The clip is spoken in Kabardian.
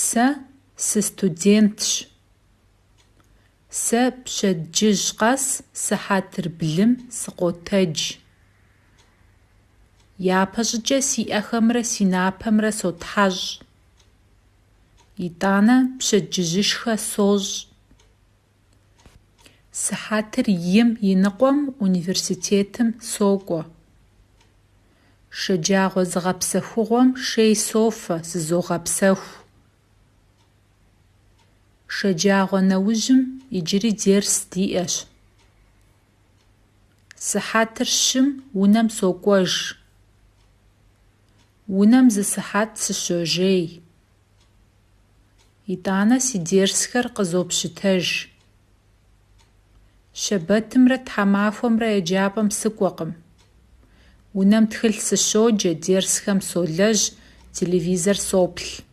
Сэ сыстудентщ. Сэ пщэдджыжь къэс сыхьэтыр блым сыкъотэдж. Япэ щӏыкӏэ си ӏэхэмрэ си напэмрэ сотхьэщӏ. Итӏанэ пщэдджыжьышхэ сощӏ. Сыхьэтыр им и ныкъуэм университетым сокӏуэ. Шэджагъуэ зыгъэпсэхугъуэм шей софэ, зызогъэпсэху. Шэджагъуэ нэужьым иджыри дерс диӏэщ. Сыхьэтыр щым унэм сокӏуэж. Унэм зы сыхьэт сыщожей. Итӏанэ си дерсхэр къызопщытэж. Щэбэтымрэ тхьэмахуэмрэ еджапӏэм сыкӏуэкъым. Унэм тхылъ сыщоджэ, дерсхэм солэжь, телевизор соплъ.